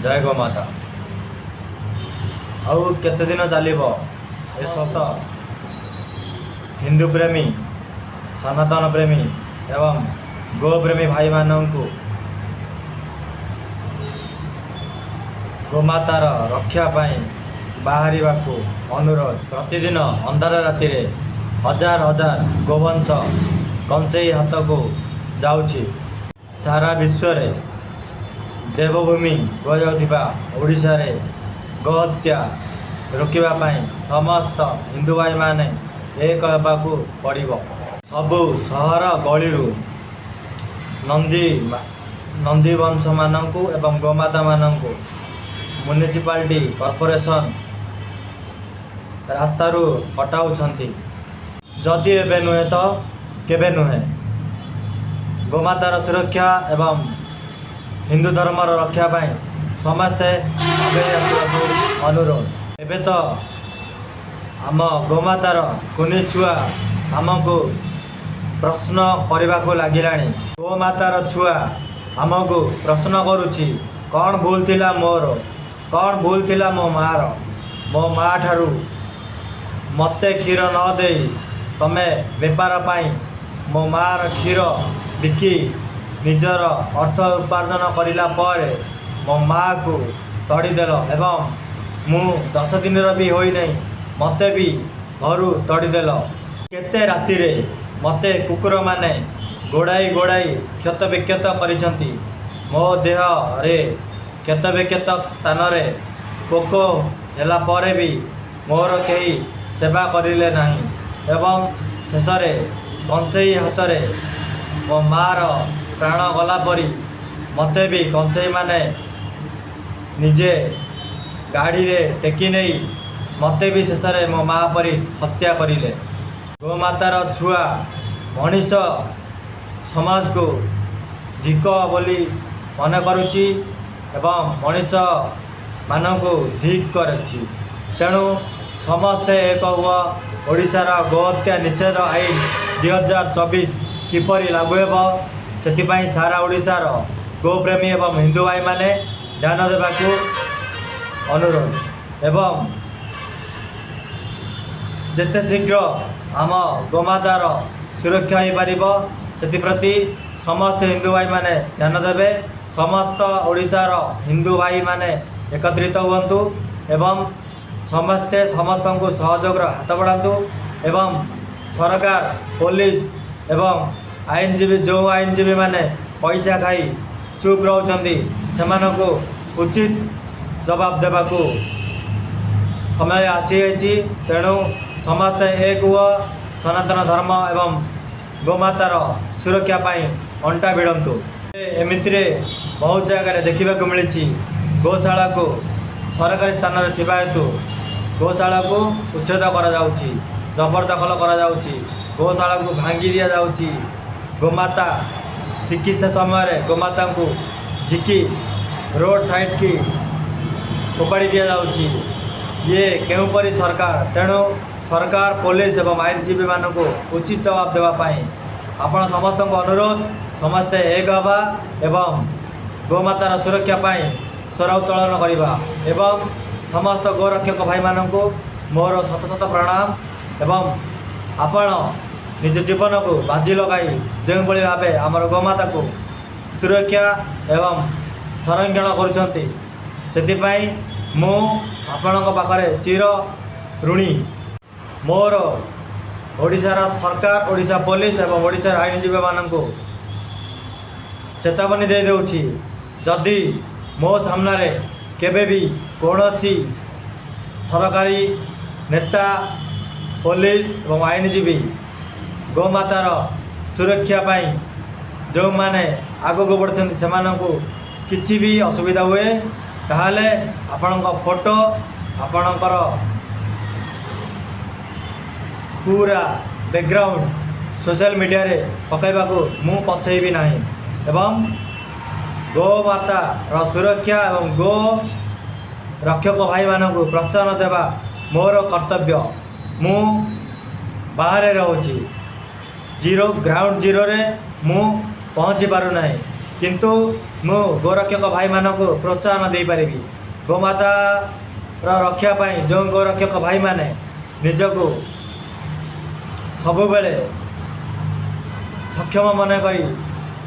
ଜୟ ଗୋମାତା। ଆଉ କେତେ ଦିନ ଚାଲିବ ଏ ସତ? ହିନ୍ଦୁ ପ୍ରେମୀ, ସନାତନ ପ୍ରେମୀ ଏବଂ ଗୋପ୍ରେମୀ ଭାଇମାନଙ୍କୁ ଗୋମାତାର ରକ୍ଷା ପାଇଁ ବାହାରିବାକୁ ଅନୁରୋଧ। ପ୍ରତିଦିନ ଅନ୍ଧାର ରାତିରେ ହଜାର ହଜାର ଗୋବଂଶ କଂସେଇ ହାତକୁ ଯାଉଛି। ସାରା ବିଶ୍ୱରେ ଦେବଭୂମି କୁହାଯାଉଥିବା ଓଡ଼ିଶାରେ ଗୋହତ୍ୟା ରୋକିବା ପାଇଁ ସମସ୍ତ ହିନ୍ଦୁ ଭାଇମାନେ ଏକ ହେବାକୁ ପଡ଼ିବ। ସବୁ ସହର ଗଳିରୁ ନନ୍ଦୀବଂଶମାନଙ୍କୁ ଏବଂ ଗୋମାତାମାନଙ୍କୁ ମ୍ୟୁନିସିପାଲିଟି କର୍ପୋରେସନ୍ ରାସ୍ତାରୁ ହଟାଉଛନ୍ତି। ଯଦି ଏବେ ନୁହେଁ ତ କେବେ ନୁହେଁ। ଗୋମାତାର ସୁରକ୍ଷା ଏବଂ ହିନ୍ଦୁ ଧର୍ମର ରକ୍ଷା ପାଇଁ ସମସ୍ତେ ଆଗେଇ ଆସିବାକୁ ଅନୁରୋଧ। ଏବେ ତ ଆମ ଗୋମାତାର କୁନି ଛୁଆ ଆମକୁ ପ୍ରଶ୍ନ କରିବାକୁ ଲାଗିଲାଣି। ଗୋମାତାର ଛୁଆ ଆମକୁ ପ୍ରଶ୍ନ କରୁଛି, କ'ଣ ଭୁଲ ଥିଲା ମୋର? କ'ଣ ଭୁଲ ଥିଲା ମୋ ମାଆର? ମୋ ମା ଠାରୁ ମୋତେ କ୍ଷୀର ନ ଦେଇ ତମେ ବେପାର ପାଇଁ ମୋ ମାଆର କ୍ଷୀର ବିକି ନିଜର ଅର୍ଥ ଉପାର୍ଜନ କରିଲା ପରେ ମୋ ମାଆକୁ ତଡ଼ିଦେଲ ଏବଂ ମୁଁ 10 ଦିନର ବି ହୋଇନାହିଁ, ମୋତେ ବି ଘରୁ ତଡ଼ିଦେଲ। କେତେ ରାତିରେ ମୋତେ କୁକୁରମାନେ ଗୋଡ଼ାଇ ଗୋଡ଼ାଇ କ୍ଷତବିକ୍ଷତ କରିଛନ୍ତି। ମୋ ଦେହରେ କ୍ଷତବିକ୍ଷତ ସ୍ଥାନରେ ପୋକ ହେଲା ପରେ ବି ମୋର କେହି ସେବା କରିଲେ ନାହିଁ ଏବଂ ଶେଷରେ କଂସେଇ ହାତରେ ମୋ ମାଆର ପ୍ରାଣ ଗଲା ପରି ମୋତେ ବି କଂସେଇମାନେ ନିଜେ ଗାଡ଼ିରେ ଟେକି ନେଇ ମୋତେ ବି ଶେଷରେ ମୋ ମା ପରି ହତ୍ୟା କରିଲେ। ଗୋମାତାର ଛୁଆ ମଣିଷ ସମାଜକୁ ଧିକ ବୋଲି ମନେ କରୁଛି ଏବଂ ମଣିଷମାନଙ୍କୁ ଧିକ୍ କରୁଛି। ତେଣୁ ସମସ୍ତେ ଏକ ହୁଅ। ଓଡ଼ିଶାର ଗୋହତ୍ୟା ନିଷେଧ ଆଇନ 2024 କିପରି ଲାଗୁ ହେବ, ସେଥିପାଇଁ ସାରା ଓଡ଼ିଶାର ଗୋପ୍ରେମୀ ଏବଂ ହିନ୍ଦୁ ଭାଇମାନେ ଧ୍ୟାନ ଦେବାକୁ ଅନୁରୋଧ। ଏବଂ ଯେତେ ଶୀଘ୍ର ଆମ ଗୋମାତାର ସୁରକ୍ଷା ହୋଇପାରିବ, ସେଥିପ୍ରତି ସମସ୍ତେ ହିନ୍ଦୁ ଭାଇମାନେ ଧ୍ୟାନ ଦେବେ। ସମସ୍ତ ଓଡ଼ିଶାର ହିନ୍ଦୁ ଭାଇମାନେ ଏକତ୍ରିତ ହୁଅନ୍ତୁ ଏବଂ ସମସ୍ତେ ସମସ୍ତଙ୍କୁ ସହଯୋଗର ହାତ ବଢ଼ାନ୍ତୁ ଏବଂ ସରକାର, ପୋଲିସ ଏବଂ ଆଇନଜୀବୀ, ଯେଉଁ ଆଇନଜୀବୀମାନେ ପଇସା ଖାଇ ଚୁପ୍ ରହୁଛନ୍ତି, ସେମାନଙ୍କୁ ଉଚିତ ଜବାବ ଦେବାକୁ ସମୟ ଆସିଯାଇଛି। ତେଣୁ ସମସ୍ତେ ଏକ ହୁଅ, ସନାତନ ଧର୍ମ ଏବଂ ଗୋମାତାର ସୁରକ୍ଷା ପାଇଁ ଅଣ୍ଟା ଭିଡ଼ନ୍ତୁ। ଏମିତିରେ ବହୁତ ଜାଗାରେ ଦେଖିବାକୁ ମିଳିଛି, ଗୋଶାଳାକୁ ସରକାରୀ ସ୍ଥାନରେ ଥିବା ହେତୁ ଗୋଶାଳାକୁ ଉଚ୍ଛେଦ କରାଯାଉଛି, ଜବରଦଖଲ କରାଯାଉଛି, ଗୋଶାଳାକୁ ଭାଙ୍ଗି ଦିଆଯାଉଛି। ଗୋମାତା ଚିକିତ୍ସା ସମୟରେ ଗୋମାତାଙ୍କୁ ଝିକି ରୋଡ଼ ସାଇଡ଼୍କି ଫୋପାଡ଼ି ଦିଆଯାଉଛି। ଇଏ କେଉଁପରି ସରକାର? ତେଣୁ ସରକାର, ପୋଲିସ ଏବଂ ଆଇନଜୀବୀମାନଙ୍କୁ ଉଚିତ ଜବାବ ଦେବା ପାଇଁ ଆପଣ ସମସ୍ତଙ୍କୁ ଅନୁରୋଧ। ସମସ୍ତେ ଏକ ହେବା ଏବଂ ଗୋମାତାର ସୁରକ୍ଷା ପାଇଁ ସ୍ୱର ଉତ୍ତୋଳନ କରିବା। ଏବଂ ସମସ୍ତ ଗୋରକ୍ଷକ ଭାଇମାନଙ୍କୁ ମୋର ଶତ ଶତ ପ୍ରଣାମ। ଏବଂ ଆପଣ ନିଜ ଜୀବନକୁ ବାଜି ଲଗାଇ ଯେଉଁଭଳି ଭାବେ ଆମର ଗୋମାତାକୁ ସୁରକ୍ଷା ଏବଂ ସଂରକ୍ଷଣ କରୁଛନ୍ତି, ସେଥିପାଇଁ ମୁଁ ଆପଣଙ୍କ ପାଖରେ ଚିର ଋଣୀ। ମୋର ଓଡ଼ିଶାର ସରକାର, ଓଡ଼ିଶା ପୋଲିସ ଏବଂ ଓଡ଼ିଶାର ଆଇନଜୀବୀମାନଙ୍କୁ ଚେତାବନୀ ଦେଇଦେଉଛି, ଯଦି ମୋ ସାମ୍ନାରେ କେବେ ବି କୌଣସି ସରକାରୀ ନେତା, ପୋଲିସ ଏବଂ ଆଇନଜୀବୀ ଗୋମାତାର ସୁରକ୍ଷା ପାଇଁ ଯେଉଁମାନେ ଆଗକୁ ବଢ଼ୁଛନ୍ତି, ସେମାନଙ୍କୁ କିଛି ବି ଅସୁବିଧା ହୁଏ, ତାହେଲେ ଆପଣଙ୍କ ଫଟୋ, ଆପଣଙ୍କର ପୁରା ବ୍ୟାକଗ୍ରାଉଣ୍ଡ ସୋସିଆଲ ମିଡ଼ିଆରେ ପକାଇବାକୁ ମୁଁ ପଛେଇବି ନାହିଁ। ଏବଂ ଗୋମାତାର ସୁରକ୍ଷା ଏବଂ ଗୋ ରକ୍ଷକ ଭାଇମାନଙ୍କୁ ପ୍ରୋତ୍ସାହନ ଦେବା ମୋର କର୍ତ୍ତବ୍ୟ। ମୁଁ ବାହାରେ ରହୁଛି, ଗ୍ରାଉଣ୍ଡ ଜିରୋରେ ମୁଁ ପହଞ୍ଚି ପାରୁନାହିଁ। କିନ୍ତୁ ମୁଁ ଗୋରକ୍ଷକ ଭାଇମାନଙ୍କୁ ପ୍ରୋତ୍ସାହନ ଦେଇପାରିବି। ଗୋମାତାର ରକ୍ଷା ପାଇଁ ଯେଉଁ ଗୋରକ୍ଷକ ଭାଇମାନେ ନିଜକୁ ସବୁବେଳେ ସକ୍ଷମ ମନେ କରି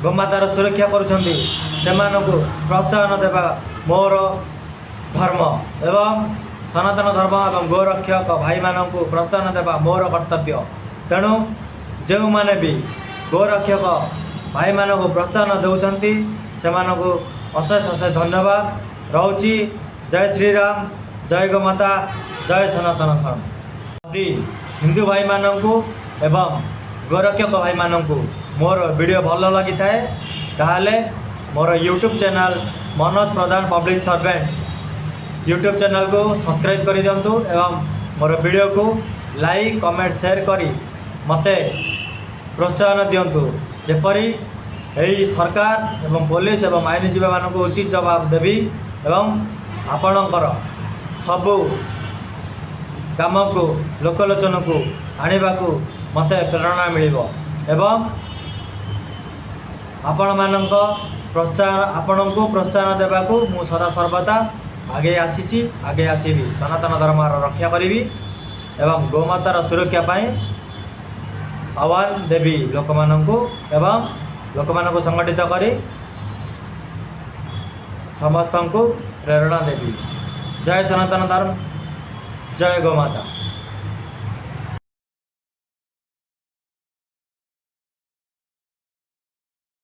ଗୋମାତାର ସୁରକ୍ଷା କରୁଛନ୍ତି, ସେମାନଙ୍କୁ ପ୍ରୋତ୍ସାହନ ଦେବା ମୋର ଧର୍ମ ଏବଂ ସନାତନ ଧର୍ମ ଏବଂ ଗୋରକ୍ଷକ ଭାଇମାନଙ୍କୁ ପ୍ରୋତ୍ସାହନ ଦେବା ମୋର କର୍ତ୍ତବ୍ୟ। ତେଣୁ ଯେଉଁମାନେ ବି ଗୋରକ୍ଷକ ଭାଇମାନଙ୍କୁ ପ୍ରୋତ୍ସାହନ ଦେଉଛନ୍ତି, ସେମାନଙ୍କୁ ଅଶେଷ ଅଶେଷ ଧନ୍ୟବାଦ। ରହୁଛି। ଜୟ ଶ୍ରୀରାମ, ଜୟ ଗୋମାତା, ଜୟ ସନାତନ ଧର୍ମ। ଯଦି ହିନ୍ଦୁ ଭାଇମାନଙ୍କୁ ଏବଂ ଗୋରକ୍ଷକ ଭାଇମାନଙ୍କୁ ମୋର ଭିଡ଼ିଓ ଭଲ ଲାଗିଥାଏ, ତାହେଲେ ମୋର ୟୁଟ୍ୟୁବ୍ ଚ୍ୟାନେଲ୍ ମନୋଜ ପ୍ରଧାନ ପବ୍ଲିକ୍ ସର୍ଭେଣ୍ଟ ୟୁଟ୍ୟୁବ୍ ଚ୍ୟାନେଲ୍କୁ ସବସ୍କ୍ରାଇବ୍ କରିଦିଅନ୍ତୁ ଏବଂ ମୋର ଭିଡ଼ିଓକୁ ଲାଇକ୍, କମେଣ୍ଟ, ସେୟାର କରି ମୋତେ ପ୍ରୋତ୍ସାହନ ଦିଅନ୍ତୁ, ଯେପରି ଏହି ସରକାର ଏବଂ ପୋଲିସ ଏବଂ ଆଇନଜୀବୀମାନଙ୍କୁ ଉଚିତ ଜବାବ ଦେବି ଏବଂ ଆପଣଙ୍କର ସବୁ କାମକୁ ଲୋକଲୋଚନକୁ ଆଣିବାକୁ ମୋତେ ପ୍ରେରଣା ମିଳିବ ଏବଂ ଆପଣମାନଙ୍କ ପ୍ରୋତ୍ସାହନ ଆପଣଙ୍କୁ ପ୍ରୋତ୍ସାହନ ଦେବାକୁ ମୁଁ ସଦା ସର୍ବଦା ଆଗେଇ ଆସିଛି, ଆଗେଇ ଆସିବି। ସନାତନ ଧର୍ମର ରକ୍ଷା କରିବି ଏବଂ ଗୋମାତାର ସୁରକ୍ଷା ପାଇଁ ଆହ୍ୱାନ ଦେବି ଲୋକମାନଙ୍କୁ ଏବଂ ଲୋକମାନଙ୍କୁ ସଂଗଠିତ କରି ସମସ୍ତଙ୍କୁ ପ୍ରେରଣା ଦେବି। ଜୟ ସନାତନ ଧର୍ମ, ଜୟ ଗୋମାତା।